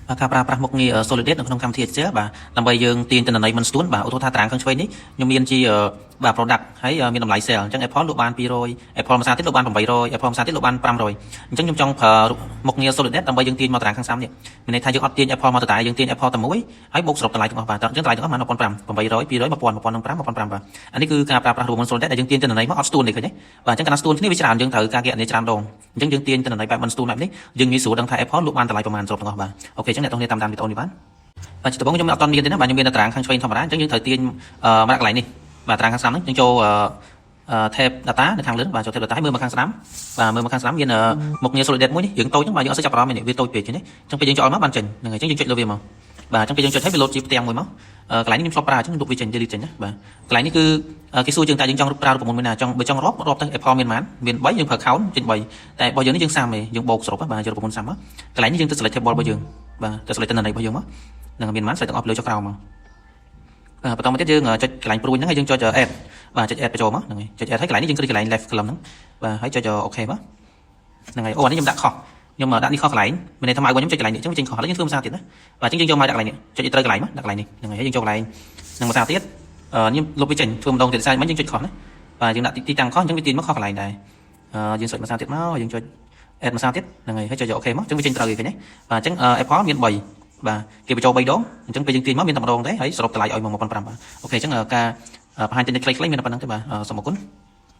បាទការប្រើប្រាស់មុខងារ Solidate នៅក្នុងកម្មវិធី Excel បាទដើម្បីយើងទាញទិន្នន័យមិនស្ទួនបាទឧទាហរណ៍ថាតារាងខាងឆ្វេងនេះខ្ញុំមានជាបាទ product ហើយមានតម្លៃ sale អញ្ចឹង Apple លក់បាន200 Apple មួយសាទៀតលក់បាន800 Apple មួយសាទៀតលក់បាន500អញ្ចឹងខ្ញុំចង់ប្រើមុខងារ Solidate ដើម្បីយើងទាញមកតារាងខាងស្ដាំនេះមានន័យថាយើងអត់ទាញ Apple មកតតែយើងទាញ Apple តែមួយហើយបូកសរុបតម្លៃទាំងអស់បាទអញ្ចឹងតម្លៃទាំងអស់បាន1500 800 200 1000 1005 1005បាទអានេះគឺការប្រើប្រាស់រូបមន្ត Solidate ដែលយើងទាញទិន្នន័យមកអត់ស្ទួនទេឃើញទេបាទអញ្ចឹងកាលណាស្ទួនគ្នាវាច្រើនយើងត្រូវការគណនាច្រើនដងអញ្ចឹងយើងទាញទិន្នន័យបែបមិនស្ទួនបែបនេះយើងងាយស្រួលដឹងថា Apple លក់បានតម្លៃប្រមាណសរុបទាំងអស់បាទ OK អញ្ចឹងអ្នកទាំងគ្នាតាមដានវីដេអូនេះបានបាទជាដំបូងខ្ញុំអត់ទាន់មានទេណាបាទខ្ញុំមានតែតារាងខាងឆ្វេងធម្មតាអញ្ចឹងយើងត្រូវទាញមកដាក់កន្លែងនេះបាទតារាងខាងស្ដាំហ្នឹងយើងចូលអឺ tab data នៅខាងលើបាទចូល tab data ហើយមើលមកខាងស្ដាំបាទមើលមកខាងស្ដាំមានមុខងារ solidate មួយនេះយើងតូចហ្នឹងបាទយើងអត់សូវចាប់អារម្មណ៍ទេវាតូចពេកទេអញ្ចឹងពេលយើងចុចមកបានចេញហ្នឹងហើយអញ្ចឹងយើងចុចលើវាមកបាទអញ្ចឹងពេលយើងចុចហើយវាលោតជាផ្ទាំងមួយមកកន្លែងនេះខ្ញុំធ្លាប់ប្រើអញ្ចឹងលុបវាចេញ delete ចេញណាបាទកន្លែងនេះគឺគេសួរយើងតើយើងចង់ប្រើរូបមន្តមួយណាចង់បើចង់រាប់រាប់ទៅ Apple មានប៉ុន្មានមាន3យើងប្រើ count ចេញ3តែរបស់យើងនេះយើង sum ទេយើងបូកសរុបបាទយករូបមន្ត sum មកកន្លែងនេះយើងទៅ select table របស់យើងបាទទៅ select ទិន្នន័យរបស់យើងមកនឹងមានប៉ុន្មាន select ទាំងអស់លើចុះក្រោមមកបាទបន្តមកទៀតយើងចុចកន្លែងព្រួយហ្នឹងហើយយើងចុច add បាទចុច add បញ្ចូលមកហ្នឹងហើយចុច add ហើយកន្លែងនេះយើងគ្លិកកន្លែង left column ហ្នឹងបាទហើយចុច OK មកហ្នឹងហើយអូអានេះខ្ញុំដាក់ខុសខ្ញុំដាក់នេះខុសកន្លែងមានន័យថាmouse របស់ខ្ញុំចុចកន្លែងនេះអញ្ចឹងវាចេញខុសឥឡូវយើងធ្វើភាសាទៀតណាបាទអញ្ចឹងយើងយកមកដាក់កន្លែងនេះចុចឲ្យត្រូវកន្លែងមកដាក់កន្លែងនេះហ្នឹងហើយយើងចូលកន្លែងនឹងភាសាទៀតអឺខ្ញុំលុបវាចេញធ្វើម្ដងទៀតសារមិញយើងចុចខុសណាបាទយើងដាក់ទីតាំងខុសអញ្ចឹងវាទាញមកខុសកន្លែងដែរអឺយើងចុចភាសាទៀតមកយើងចុច add ភាសាទៀតហ្នឹងហើយហើយចុច OK មកអញ្ចឹងវាចេញត្រូវឯងឃើញទេបាទអញ្ចឹង Apple មាន3បាទគេបញ្ចូល3ដងអញ្ចឹងពេលយើងទាញមកមានតែម្ដងទេហើយសរុបតម្លៃឲ្យមក1500បាទ OK អញ្ចឹងការបង្ហាញទិន្នន័យខ្លីៗមានតែប៉ុណ្្នឹងទេបាទសូមអរគុណ។